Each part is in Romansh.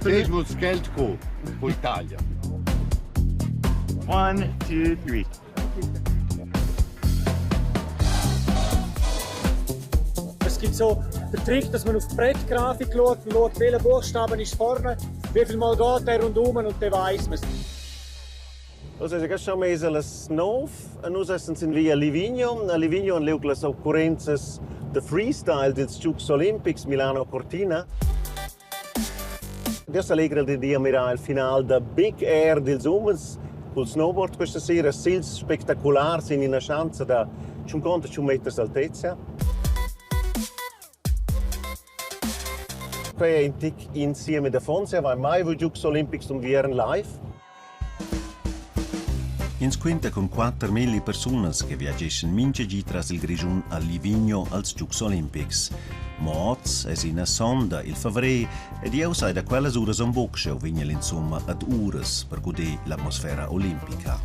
Siehst du das Geld kommen von Italien? One, two, three. Es gibt so den Trick, dass man auf die Brettgrafik schaut und schaut, welcher Buchstabe ist vorne, wie viel Mal geht der rundum und dann weiss man es. Nus es gest schon mez las 9 e nus essens in via Livigno. A Livigno han liug las occurrenzas da freestyle dils Giugs olimpics Milano Cortina. Io s'allegra di dir mirar il final da Big Air dils umens cul snowboard questa sera, sils spectaculars in ina schanza da 51 meters altezia. Quei è in tic insieme da Fonsia, vai mai vu Giugs olimpics d'unviern live. Ins quinta cun 4.000 persunas che viageschan mintga gi tras il Grischun a Livigno als Giugs olimpics. Mo oz es ina sonda, il favrer, ed jeu sai da quellas uras on buc, sch'jeu vegnel insumma ad uras per guder l'atmosfera olimpica.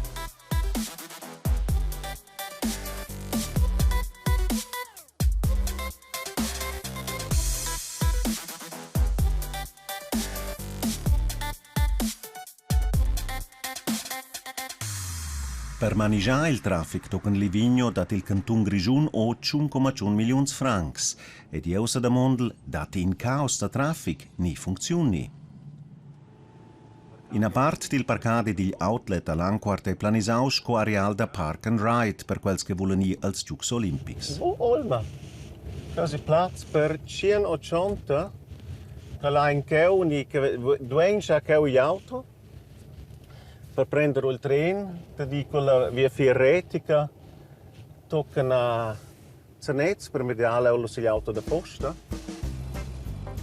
Per manigiar il traffic tochen Livigno dat il cantun Grischun oz 1,1 milliuns francs ed jeu sedamondel, datti in caos da traffic ni funcziuni? Ina part dil parcadi digl outlet a Landquart ei planisau sco areal da park and ride per quels che vulan ir als giugs olimpics. Oh, olma! Quasi plaz per 180 che lain cheu ni che duein schar cheu igl auto per prender il tren da dir quella viafier retica tochen a Zernez per mediar leu sigl auto da posta.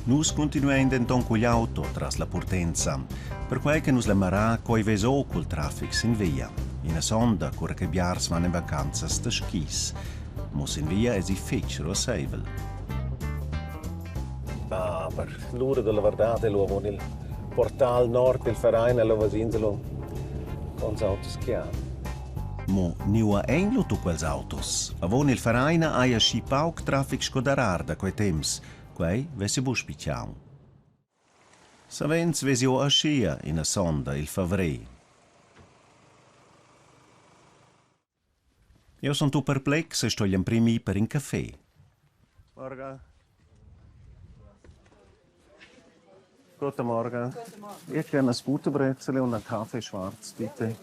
Nus continuein denton cugl auto tras la Purtenza, perquei che nus la mara coi veso cul traffic sin via. Ina sonda, cura che biars van en vacanzas da skis. Mo sin via esi fetg ruasseivel. Aber l'ura della verdad è lu avon il portal nord dil Verein alla Vasinselo cons autos che ha. Mo niua ein lu tut quels autos? Avon il Vereina hai aschi pauc traffic sco darar da quei temps. Quei vessi buc spitgiau. Savens vesi jeu aschia ina sonda il favrer. Jeu sun tut perplex e stoi emprem ir per in caffé. Morgen. Guten Morgen. Ich gerne ein Butterbrezel und einen Kaffee schwarz, bitte.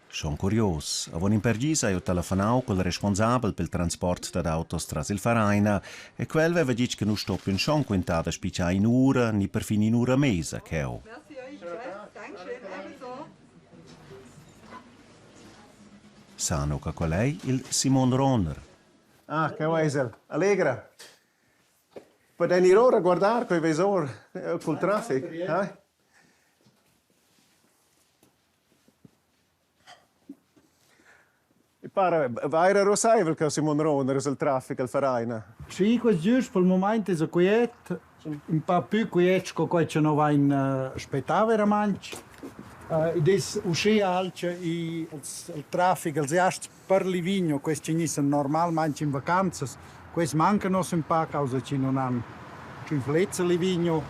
Schon curios. Avon in per gis hai jeu telefonau cul responsabel pel transport dad autos tras il Vereina e quel veva ditg che nus stoppien schon quintar da spitgar in'ura ni perfin in'ura mesa cheu. Sa che quel ei il Simon Rohner. Ah, che eis el. Allegra. Podein ir ora a guardar quei veis or cul traffic, eh? I para vaira russaivel che Simon Rohner es il traffic al Vereina. Sì, quest giust pel mumaint esa quiet, ün pa pü quiet sco quai cha no vain spettà veramaing. Id es uschea alch i il trafic als giasts per Livigno, quels chi gnissan normalmaing in vacanzas, quels mancan uossa ün pa causa chi nun han tschünflets a Livigno.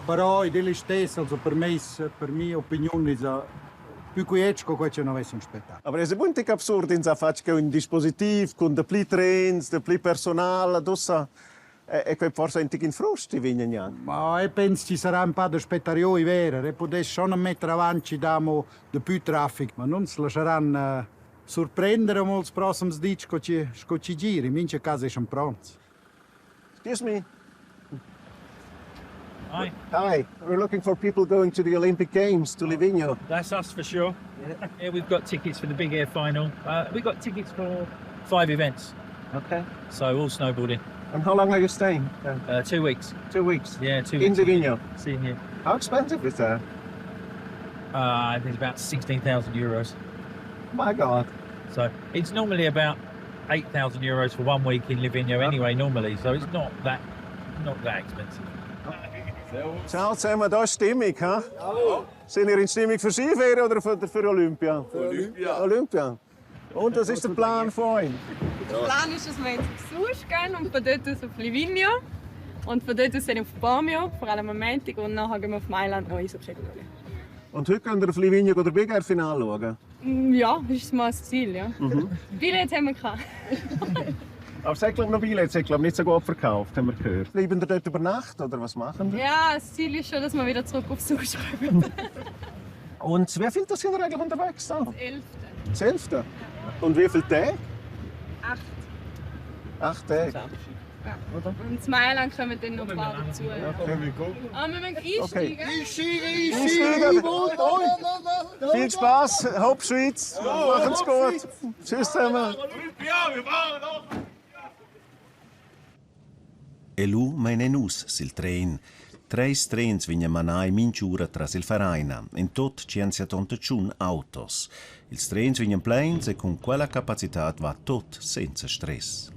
Però id es listess, also per meis per mia opiniun esa Più quiet sco quai che non avessan spettà. Aber es bunt tic absurd ins ha fatg che un dispositiv cun dapli trens, dapli personal, adossa e quei forsa in tic in frust vegna gnanc. Ma eu pens chi sarà ün pa da spettar jo i vera. E pudess schon metter avanti chi dà amo dapü trafic, ma non s'lascharan surprendere amo ils prossems dis sco chi sco chi gira. In mincha cas eschan pronts. Excuse me. Hi. Hi. We're looking for people going to the Olympic Games to Livigno. That's us for sure. Yeah, we've got tickets for the big air final. Uh, we've got tickets for five events. Okay. So all snowboarding. And how long are you staying? Uh, 2 weeks. 2 weeks. Yeah, 2 In weeks. Livigno. Seeing you. How expensive is that? I think it's about €16,000. My God. So it's normally about €8,000 for one week in Livigno anyway, normally. So it's not that expensive. Ciao zusammen, da ist Stimmung, ha? Sind ihr in Stimmung für Skifahren oder für Olympia? Für Olympia. Olympia. Und das ist der Plan von euch? Der Plan ist, dass wir jetzt auf Susch gehen und von dort aus auf Livigno. Und von dort aus dann auf Bormio, vor allem am Montag, und nachher gehen wir auf Mailand noch Eishockey schauen. Und heute könnt ihr auf Livigno oder Big Air Finale schauen? Ja, das ist mal das Ziel, ja. Billett haben wir gehabt. Aber es hat, glaub ich, noch Billett, es hat, glaub ich, nicht so gut verkauft, haben wir gehört. Bleiben ihr dort über Nacht oder was machen wir? Ja, das Ziel ist schon, dass wir wieder zurück aufs Haus kommen. Und wie viel sind ihr eigentlich unterwegs da? Das 11. Das 11. Und wie viele Tage? 8. 8 Tage. Ja. Und in Mailand kommen dann noch ein paar dazu. Ah, wir müssen einsteigen. Okay. Einsteigen! Viel Spaß, Hopp Schweiz! Machen's gut! Tschüss zusammen! E lu meine nus sil tren. Treis trens vegnan manai minch'ura tras il Vereina, in tot 171 autos. Ils trens vegnan pleins e cun quella capacitad va tot senza stress.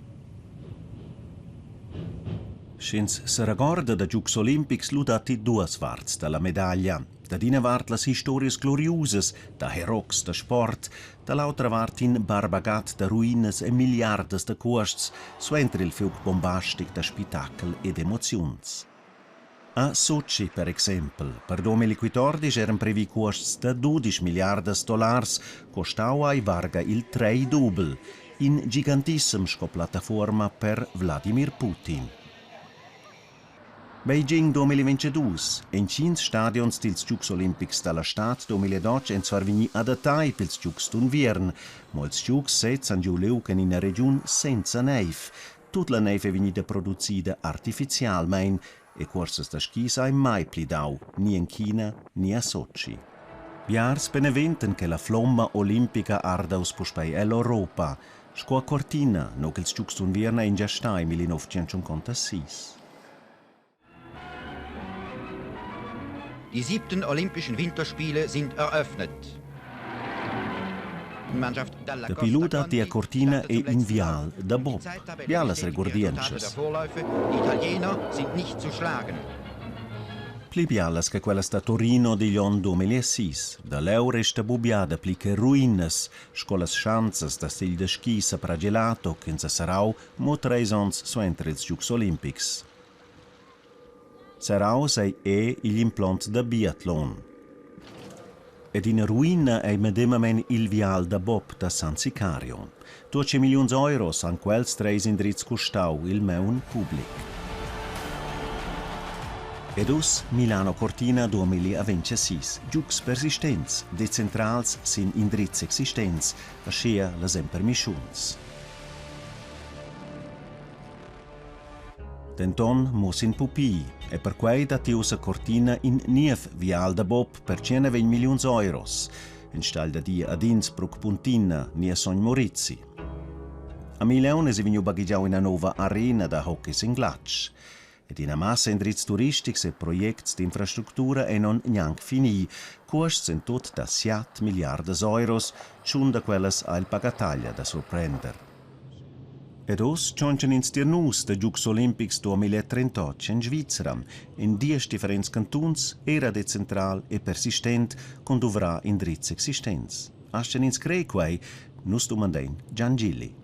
Sch'ins seregorda da giugs olimpics, lu datti duas varts dalla medaglia. Dad ina vart las historias gloriusas da herox da sport, da l'autra vart in barbagat da ruinas e milliardas da cuosts suenter il fiug bombastic da spitachel ed emoziuns. A Sochi per exempel, per 2014 eran previ cuosts da 12 milliardas dollars, costau ei varga il treidubel, in gigantissem sco plattafuorma per Wladimir Putin. Beijing 2022. Entgins stadions dils giugs olimpics dalla stad 2018 ein zwar vegni adattai pils giugs d'unviern, mo ils giugs sez han giu liug en ina regiun senza neiv. Tut la neiv ei vegnida producida artificialmein e cuorsas da skis hai mai pli dau, ni en China ni a Sochi. Biars beneventan che la flomma olimpica arda uss puspei ell'Europa, sco a Cortina, no ch'ils giugs d'unviern ein gia stai 1956. Die siebten Olympischen Winterspiele sind eröffnet. Dapi lu datti a Cortina è in vial da bob. Bialas regurdientschas. Pli bialas che quellas da Torino digl onn 2006. Da leu resta bubiada pli che ruinas, sco las schanzas da stigl da skis a Pragelato ch'ins ha serrau mo treis onns suenter ils Giugs olimpics. Serraus ei è igl implont da biatlon. Ed ina ruina ei medemamein il vial da bob da San Sicario. 12 milliuns euros han quels treis indrizs custau il maun public. Ed uss Milano Cortina 2026. Giugs persistents, decentrals sin indrizs existents, aschia las empermischuns. Denton mo sin pupi e perquei datti ussa Cortina in niev vial da bob per 120 milliuns euros, enstagl da dir ad Innsbruck Puntina ni a Sogn Morizi. A Milaun es vegniu baghegiau ina nova arena da hockey sin glatsch. Ed ina massa indrizs turistics e projects d'infrastructura ein on gnanc fini. Cuosts en tut da 7 milliardas euros, tschun da quellas ha il pagataglia da surprender. Ed oz tschontschan ins tier nus da giugs olimpics 2038 en Svizra, en diesch differents cantuns, era decentral e persistent cun duvrar indrizs existents. Astgan ins crer quei? Nus dumandein Gian Gilli.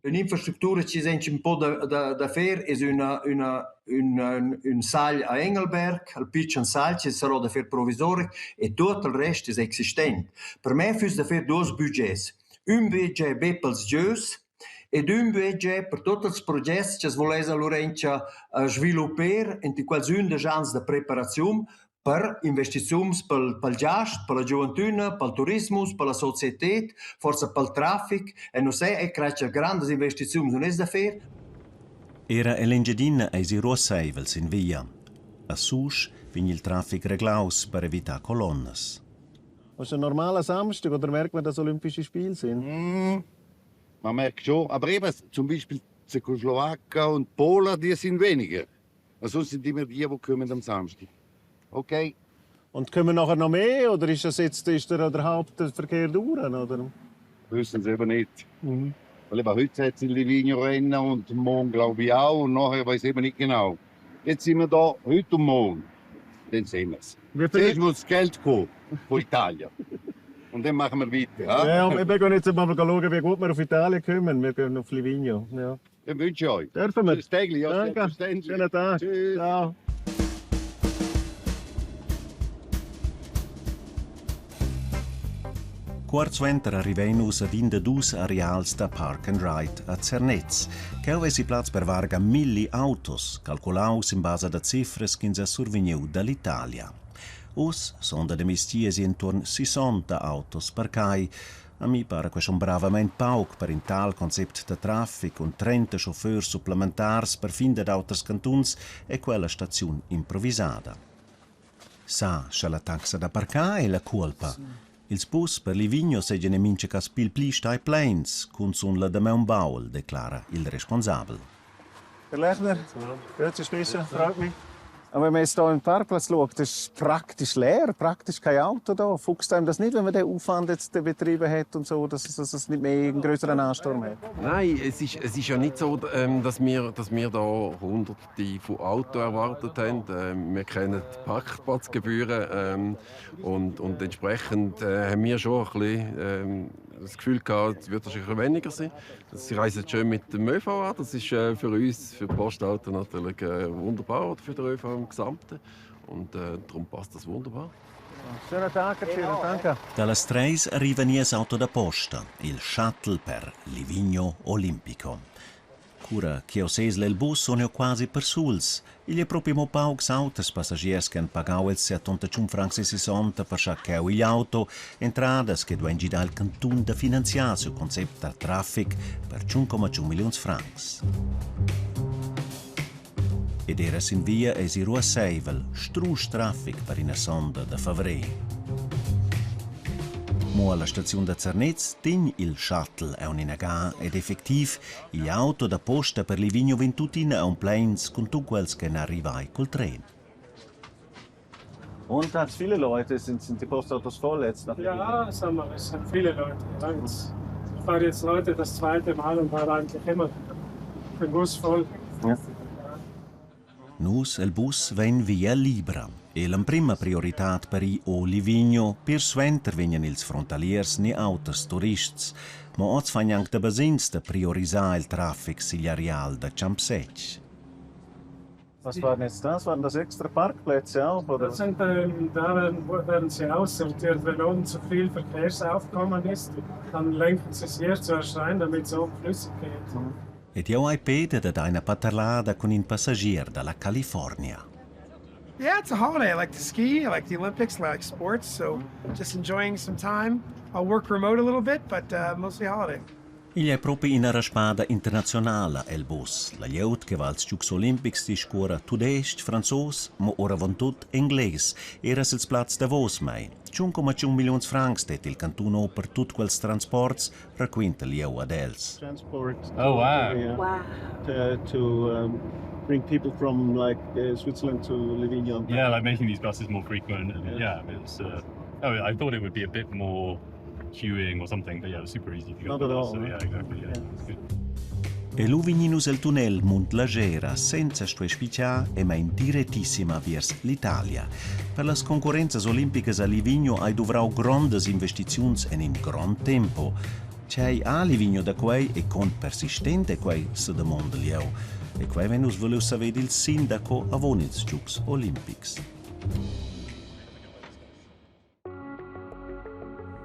Ün'infrastructura chi es ün po da da da fer es üna üna ün ün sagl a Engelberg, al pitschen sagl chi sarò da fer provisoric e tuot il rest es existent. Per me füss da fer duos budgets. Ün budget be pels gieus ed ün budget per tuot ils progets cha's vuless alura auncha svilupper int in quels ündesch ans da preparaziun per investiziuns pel pel giast, per la giuventüna, pel turismus, per la societed, forsa pel trafic e nu sé, eu craj cha grandas investiziuns nun es da fer. Era ell'Engiadina eisi ruasseivel sin via. A Susch vegn il traffic reglaus per evitar colonnas. Was ein normaler Samstag oder merkt man, dass Olympische Spiele sind? Man merkt schon, aber eben zum Beispiel Tschechoslowakei und Polen, die sind weniger. Sonst sind immer die, die kommen am Samstag. Okay. Und kommen nachher noch mehr oder ist das jetzt ist der, der Hauptverkehr durch? Oder? Wissen sie eben nicht. Weil eben heute hat es in Livigno Rennen und morgen glaube ich auch und nachher weiß ich eben nicht genau. Jetzt sind wir da, heute und morgen. Dann sehen wir es. Zuerst muss das Geld kommen von Italien. Und dann machen wir weiter. Ja, wir gehen jetzt mal schauen, wie gut wir auf Italien kommen. Wir gehen auf Livigno. Ja. Dann wünsche ich euch. Dürfen wir? Tschüss, täglich, ja, Danke. selbstverständlich. Schönen Tag. Tschüss. Ciao. Cuort suenter arrivein nus ad in da dus areals da Park and Ride a Zernez. Cheu vesi plaz per varga milli autos, calculaus in basa da cifras ch'ins ha survegniu dall'Italia. Uss sonda da mestiers entuorn 60 autos parcai. A mi para quei schon bravamein pauc per in tal concept da traffic cun 30 chauffeurs supplementars perfin dad auters cantuns e quella staziun improvisada. Sa sche la taxa da parcar ei la cuolpa? Ils bus per Livigno seigien en mintga cass pil pli stai pleins, cunzun la damaun baul, declara il responsabel. Herr Lechner, grüezi Spescha, freut mich. Aber wenn man jetzt hier im Parkplatz schaut, das ist praktisch leer, praktisch kein Auto da. Fuchst einem das nicht, wenn man den Aufwand jetzt betrieben hat und so, dass, dass es nicht mehr einen größeren Ansturm hat? Nein, es ist, es ist ja nicht so, dass wir, dass wir da Hunderte von Autos erwartet haben. Wir kennen die Parkplatzgebühren und, und entsprechend haben wir schon ein bisschen das Gefühl gehabt, es wird wahrscheinlich weniger sein. Sie reisen schön mit dem ÖV an. Das ist für uns, für die Postauto natürlich wunderbar oder für den ÖV im Gesamten. Und darum passt das wunderbar. Schönen Tag, Herr Tschirner, danke. Dallas treis arriva nies auto da posta, il shuttle per Livigno Olimpico. Cura ch'jeu sesel el bus sun jeu quasi persuls. Igl ei propi mo paucs auters passagiers che han pagau els 71 francs e 60 per schar cheu igl auto, entradas che duein gidar il cantun da finanziar siu concept da traffic per 1,1 milliuns francs. Ed era sin via eisi ruasseivel, strusch traffic per ina sonda da favrer. Mo alla staziun da Zernez tegn il shuttle aunc ina ga ed effectiv igl auto da posta per Livigno vegn tuttina aunc pleins cun tut quels ch'ein arrivai cul tren. Und hat viele Leute, sind, sind die Postautos voll jetzt nach Ja, sagen wir, es sind viele Leute. Ja, jetzt, ich fahre jetzt heute das zweite Mal und war eigentlich immer den Bus voll. Ja. Nus el bus vein via libra e l'emprima prioritad per ir o Livigno, pir suenter vegnan ils frontaliers ni auters turists. Mo oz fan gnanc da basegns da priorisar il traffic sigl areal da Champsetg. Was waren jetzt das? Waren das extra Parkplätze auch? Oder? Das sind, da werden, werden sie aussortiert, wenn oben zu viel Verkehrsaufkommen ist. Dann lenken sie es hier zuerst rein, damit es oben flüssig geht. Mhm. Ed jeu hai peda da dar ina paterlada cun in passagier dalla California. Yeah, it's a holiday. I like to ski, I like the Olympics, I like sports, so just enjoying some time. I'll work remote a little bit, but mostly holiday. Igl è propi ina raspada internazionala el bus. La glieud che va als Giugs olimpics discuora tudestg, franzos, mo oravontut engles, era sils plazs davos mei. 1,1 milliuns francs det il cantun o per tut quels transports, raquinta jeu ad els. Transport. Oh wow. Yeah. Wow. To bring people from like Switzerland to Livigno. Yeah, like making these buses more frequent. And yeah, it's. Oh, I thought it would be a bit more queuing or something, but yeah, it was super easy to go. Not at all. So yeah, exactly. Yeah, it's good. E lu vegnin nus el tunnel Munt la Gera senza stuer spitgar e mein direttissima viers l'Italia. Per las concurrenzas olimpicas a Livigno hai duvrau grondas investiziuns en in grond tempo. Tgei ha Livigno da quei e con persistent è quei, se domondel jeu. E quei vein nus vuliu saver dil sindaco avon ils Giugs olimpics.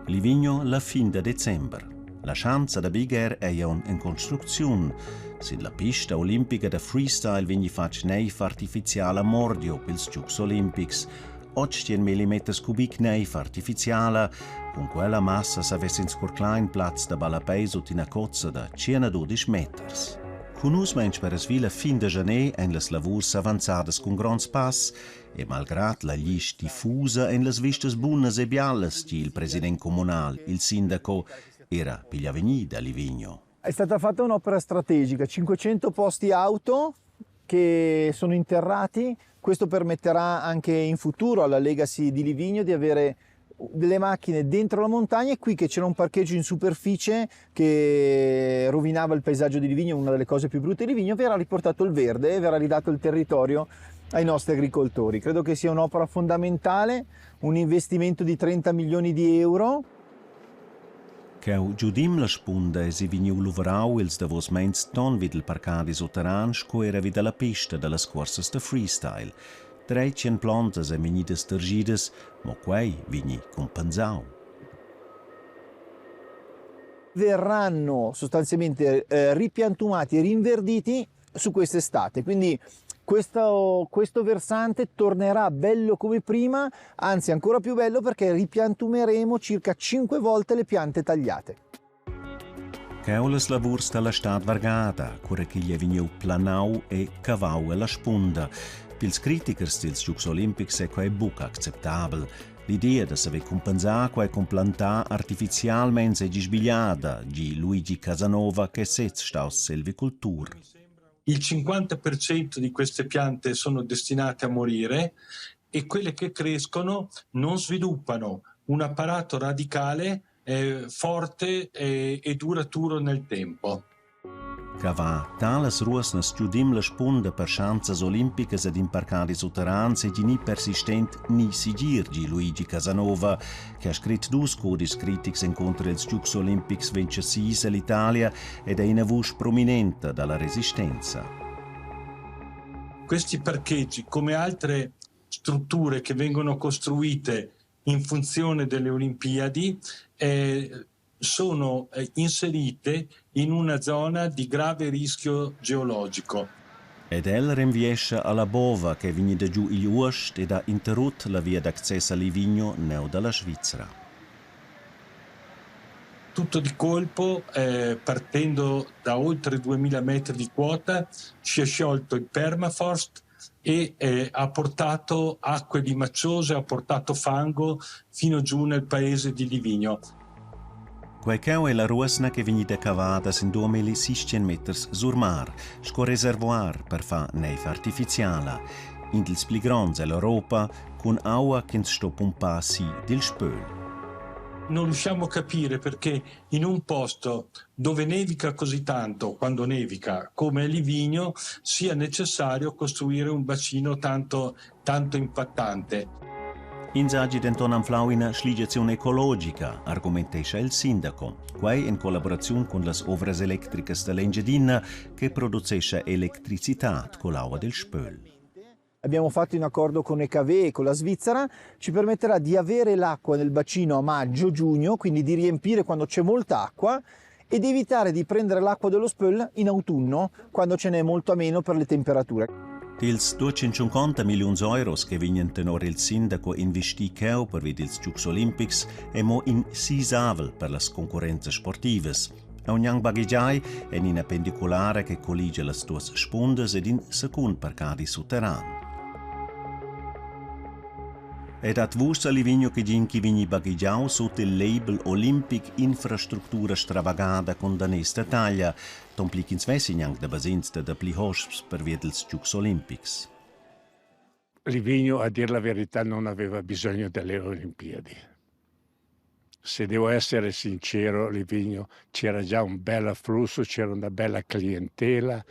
Livigno la fin da december. La schanza da Big Air ei aunc en construcziun. Sin la pista olimpica da freestyle vegni fatg neiv artificiala mordio pils Giugs olimpics. 800 mm cubic neiv artificiala. Cun quella massa savess ins curclar in plaz da ballapei sut ina cozza da 112 meters. Cun nus meins per vi la fin da janer ein las lavurs avanzadas cun gronds pass e malgrad la glisch diffusa en las vistas bunas e bialas, di il president communal, il sindaco, era pigl avegnir da Livigno. È stata fatta un'opera strategica, 500 posti auto che sono interrati. Questo permetterà anche in futuro alla Legacy di Livigno di avere delle macchine dentro la montagna e qui che c'era un parcheggio in superficie che rovinava il paesaggio di Livigno, una delle cose più brutte di Livigno, verrà riportato il verde e verrà ridato il territorio ai nostri agricoltori. Credo che sia un'opera fondamentale, un investimento di 30 milioni di euro. Cheu giudim la spunda eisi vegniu luvrau ils davos meins ton vid il parcadi sutterran sco era vid dalla pista dallas cuorsas da freestyle. Treitschien plontas ein vegnidas tergidas, mo quei vegni cumpensau. Verranno sostanzialmente eh, ripiantumati e rinverditi su quest'estate. Quindi questo, questo versante tornerà bello come prima, anzi ancora più bello perché ripiantumeremo circa 5 volte le piante tagliate. Cheu las lavurs dalla stad vargada, cura ch'igl ei vegniu planau e cavau ella spunda. Pils critichers dils Giugs olimpics ei quei buc acceptabel. L'idea da saver cumpensar quei cun plantar artificialmein seigi sbigliada, gi Luigi Casanova che sez staus selvicultur. Il 50% di queste piante sono destinate a morire e quelle che crescono non sviluppano un apparato radicale eh, forte e, e duraturo nel tempo. Cavà talas ruosnas giudim la spunda per schanzas olimpicas ed in parcadi sutterran seigi ni persistent ni sigir, gi Luigi Casanova, che ha scrit dus codis critics encunter ils Giugs olimpics 26 ell'Italia ed è ina vusch prominenta dalla resistenza. Questi parcheggi, come altre strutture che vengono costruite in funzione delle Olimpiadi, eh, sono eh, inserite in una zona di grave rischio geologico. Ed el renviescha alla bova ch'ei vegnida giu igl uost ed ha interrut la via d'access a Livigno neu dalla Svizra. Tutto di colpo, eh, partendo da oltre 2000 metri di quota, si è sciolto il permafrost e eh, ha portato acque limacciose, ha portato fango fino giù nel paese di Livigno. Quei cheu ei la ruosna che vegnida cavada sin 2600 meters sur mar sco reservuar per far neiv artificiala, in dils pli gronds ell'Europa cun aua ch'ins sto pumpar si dil spöl. Non riusciamo a capire perché in un posto dove nevica così tanto, quando nevica, come a Livigno, sia necessario costruire un bacino tanto, tanto impattante. Ins hagi denton anflau ina sligiaziun ecologica, argumentescha il sindaco. Quei en collaboraziun cun las ovras electricas dall'Engiadina che producescha electricitad cull'aua del Spöl. Abbiamo fatto un accordo con EKV e con la Svizzera, ci permetterà di avere l'acqua nel bacino a maggio-giugno, quindi di riempire quando c'è molta acqua e di evitare di prendere l'acqua dello Spöl in autunno, quando ce n'è molto meno per le temperature. Dils 250 milliuns euros che vegnan tenor il sindaco investi cheu pervi dils Giugs olimpics è mo in sisavel per las concurrenzas sportivas. Aunc gnanc baghegiai en ina pendiculara che colligia las duas spundas ed in secund parcadi sutterran. Ei dat vuschs a Livigno che gin chi vegni baghegiau sut il label Olimpic infrastructura stravagada cun daners da taglia, ton pli ch'ins vessi gnanc da basegns da dapli hosps pervia dils giugs olimpics. Livigno, a dir la verità, non aveva bisogno delle Olimpiadi. Se devo essere sincero, Livigno c'era già un bel afflusso, c'era una bella clientela.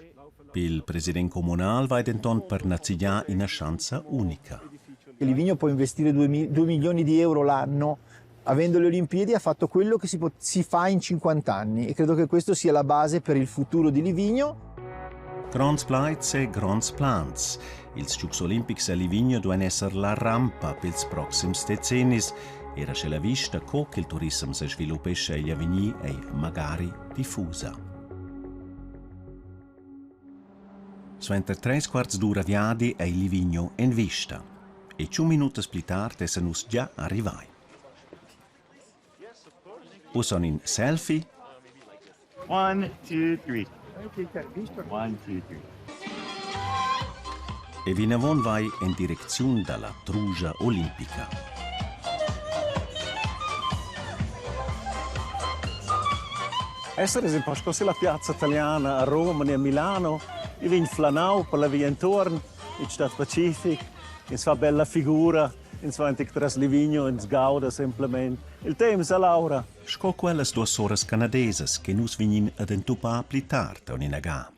Pil president communal vai denton per nazigliar ina schanza unica. Livigno può investire 2 milioni di euro l'anno. Avendo le Olimpiadi ha fatto quello che si, può, si fa in 50 anni e credo che questo sia la base per il futuro di Livigno. Gronds plaids e gronds plans. Ils Giugs olimpics a Livigno duein esser la rampa pils proxims decennis. Era sche la vista co ch'il turissem sesviluppescha egl avegnir ei magari diffusa. Suenter treis quarts d'ura viadi ei Livigno en vista. E tschun minutas pli tard essan nus gia arrivai. Ussa in selfie. One, two, three. One, two, three. E vinavon vai en direcziun dalla trugia olimpica. Esser es ün po sco se la piazza italiana a Roma ni a Milano. I vegn flanau per la via intuorn, i stat pacific, ins fa bella figura. Ins va antic tras Livigno, ins gauda semplamein il temps a Laura. Sco quellas duas soras canadesas che nus vegnin ad entupar pli tard aunc ina ga.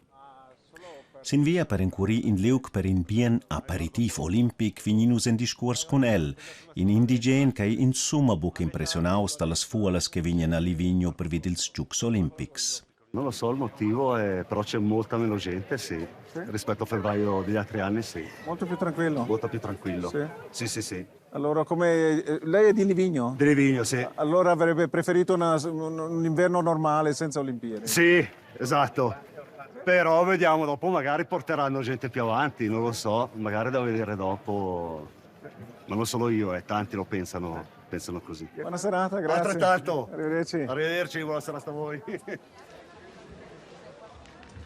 Sin via per encurir in liug per in bien aperitiv olimpic vegnin nus en discuors cun el, in indigen ch'ei insumma buc impressionaus dallas fuolas che vegnan a Livigno pervi dils giugs olimpics. Non lo so il motivo, eh, però c'è molta meno gente, sì. Sì. Rispetto a febbraio degli altri anni, sì. Molto più tranquillo? Molto più tranquillo. Sì? Sì, sì, sì. Allora, come eh, lei è di Livigno? Di Livigno, sì. Allora avrebbe preferito una, un, un inverno normale senza Olimpiadi? Sì, esatto. Però vediamo dopo, magari porteranno gente più avanti, non lo so, magari da vedere dopo. Ma non solo io, eh, tanti lo pensano, pensano così. Buona serata, grazie. Altrettanto. Arrivederci. Arrivederci, buona serata a voi.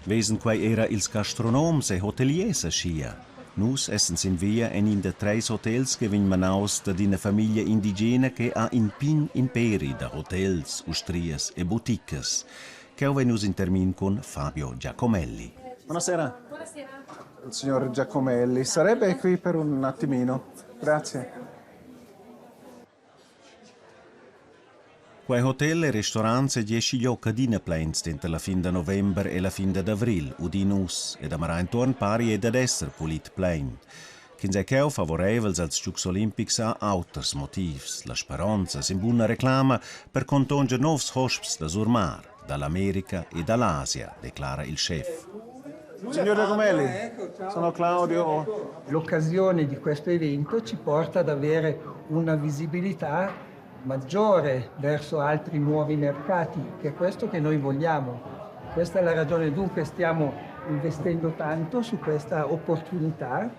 Vesen quei era ils gastronoms e hoteliers aschia. Nus essen sin via en in da treis hotels che vegn manaus dad ina famiglia indigena che ha in pign imperi da hotels, ustrias e boticas. Cheu vein nus in termin cun Fabio Giacomelli. Buonasera. Buonasera. Il signor Giacomelli sarebbe qui per un attimino. Grazie. Quei hotel e restaurant seigi schiglioc adina pleins denter la fin da november e la fin dad avril, udin nus, ed amara entuorn pari ei dad esser pulit plein. Ch'ins ei cheu favoreivels als giugs olimpics ha auters motivs, la speronza sin buna reclama per contonger novs hosps da surmar, dall'America e dall'Asia, declara il schef. Signor Giacomelli, sono Claudio. L'occasione di questo evento ci porta ad avere una visibilità maggiore verso altri nuovi mercati, che è questo che noi vogliamo. Questa è la ragione dunque stiamo investendo tanto su questa opportunità.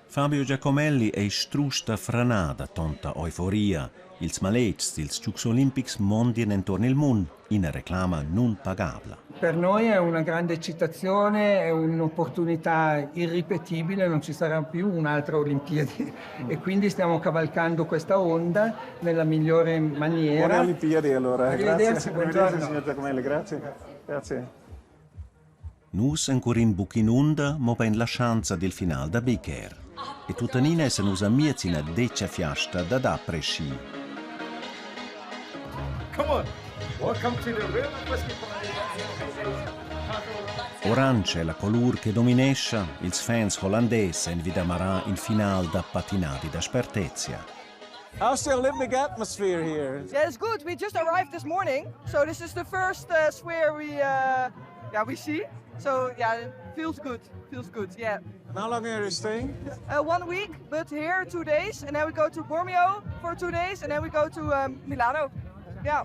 Fabio Giacomelli ei strusch da franar da tonta euforia. Ils maletgs dils Giugs olimpics mondien entuorn il mund, ina reclama nunpagabla. Per noi è una grande eccitazione, è un'opportunità irripetibile, non ci sarà più un'altra Olimpiadi e quindi stiamo cavalcando questa onda nella migliore maniera. Buone Olimpiadi allora. Arrivederci, Grazie. buongiorno. Arrivederci signor Giacomelli, grazie. Grazie. Nus encurin buc in'unda, mobein la schanza dil final da Big Air. E tuttenina essan nus amiez ina detga fiasta dad après-ski. Come on. Welcome to the real whiskey Orange è la colur che dominescha, ils fans hollandais ein vid amarar in final da patinadi da spertezia. How's the Olympic atmosphere here? Yeah, it's good. We just arrived this morning, so this is the first uh, sphere we uh, yeah we see. So yeah, it feels good. Feels good. Yeah. And how long are you staying? Uh, one week, but here 2 days, and then we go to Bormio for 2 days, and then we go to um, Milano. Yeah,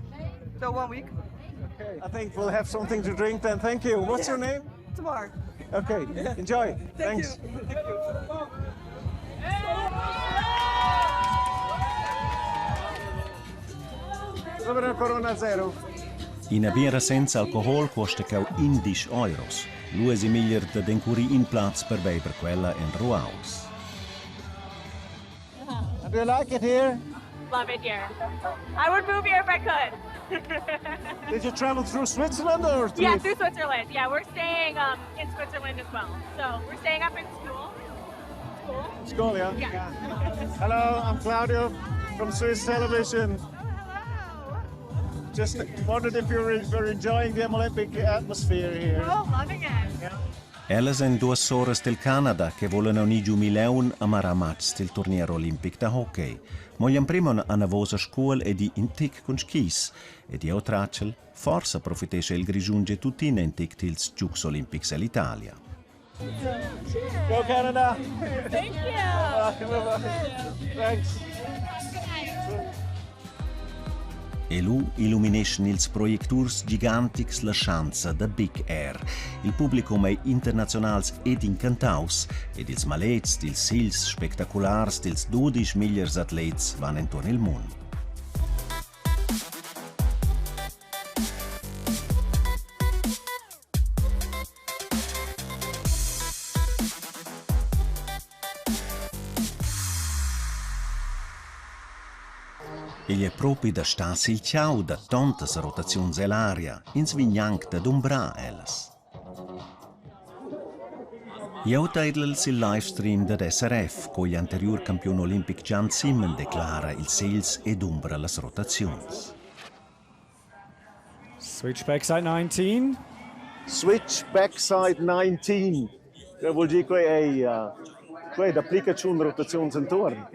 so one week. Okay. I think we'll have something to drink then. Thank you. What's your name? Tomorrow. Okay. Enjoy. Thank Thanks. you. Thank you. Dove Corona Zero? Ina biera senza alcohol cuosta cheu 11 euros. Lu esi meglier dad encurir in plaz per beiber quella en ruaus. Do you like it here? Love it here. I would move here if I could. Did you travel through Switzerland or through? Yeah, through Switzerland. Yeah, we're staying um, in Switzerland as well. So we're staying up in Scuol. Scuol? Scuol, yeah. Yeah. Hello, I'm Claudio from Swiss Television. Just wondered if you were enjoying the Olympic atmosphere here. Oh, loving it. Ellas ein duas soras del Canada che volan aunc ir giu Milaun a marar matchs dil turnier olimpic da hockey. Mo gl'emprem anavos a Scuol ed i in tec cun skis. Ed jeu tratgel, forsa profitescha il Grischun gie tuttina in tec dils Giugs olimpics ell'Italia. Go Canada! Thank you. Bye. Thanks. E lu illumineschan ils projecturs gigantics la schanza da Big Air. Il publicum ei internaziunals ed incantaus ed ils maletgs dils sigls spectaculars dils dudisch migliers atlets van entuorn il mund. Igl è propi da star sil chau da tontas rotaziuns ell'aria, ins vegn gnanc da dumbrar ellas. Jeu teidlel sil livestream dad SRF, co igl anteriur campiun olimpic Gian Simmen declara ils segls e dumbra las rotaziuns. Switch backside 19. Switch backside 19. Vuol dir quei ei quei ei dapli che tschun rotaziuns entuorn.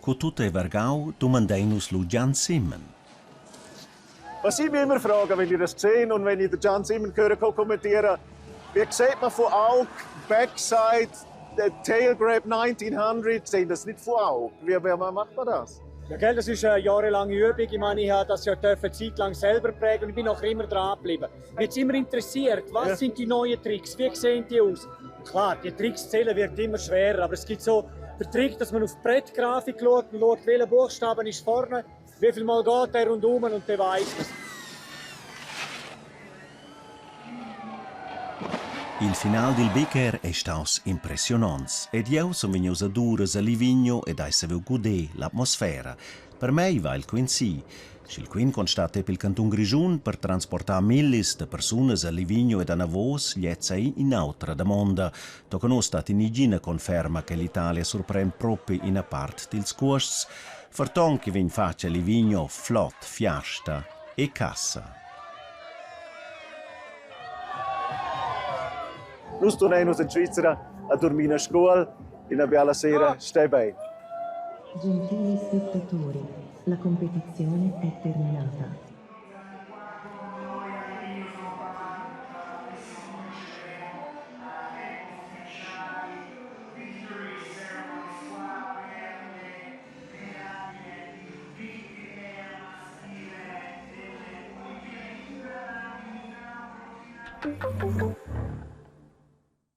Cu tut ei vargau, dumandein nus lu Gian Simmen. Was ich mich immer frage, wenn ich das sehe und wenn ich den Gian Simmen höre kommentieren, wie sieht man von Auge Backside, Tail Grab 1900, sehen das nicht von Auge? Wie, wie macht man das? Ja, gell, das ist eine jahrelange Übung. Ich meine, ich habe das ja eine Zeit lang selber prägen und ich bin auch immer dran geblieben. Mich hat immer interessiert, was ja. sind die neuen Tricks, wie sehen die aus? Klar, die Tricks zählen wird immer schwerer, aber es gibt so den Trick, dass man auf die Brettgrafik schaut und schaut, welcher Buchstaben ist vorne, wie viel Mal geht der rundum und der weiß es. Il final dil Big Air ei staus impressiononts ed jeu sun vegnius ad uras a Livigno ed hai saviu guder l'atmosfera. Per mei va il quen si. Sch'il quen constat epi il cantun Grischun per transportar millis da persunas a Livigno ed anavos, gliez ei in'autra damonda. Tochen uss dat negina conferma che l'Italia surpren propi ina part dils cuosts, ferton che vegn fatg a Livigno flot fiasta e cassa. Nus turnein nus en Svizra a durmir a Scuol. Ina biala sera, stai bein. Gentili spettatori, la competizione è terminata.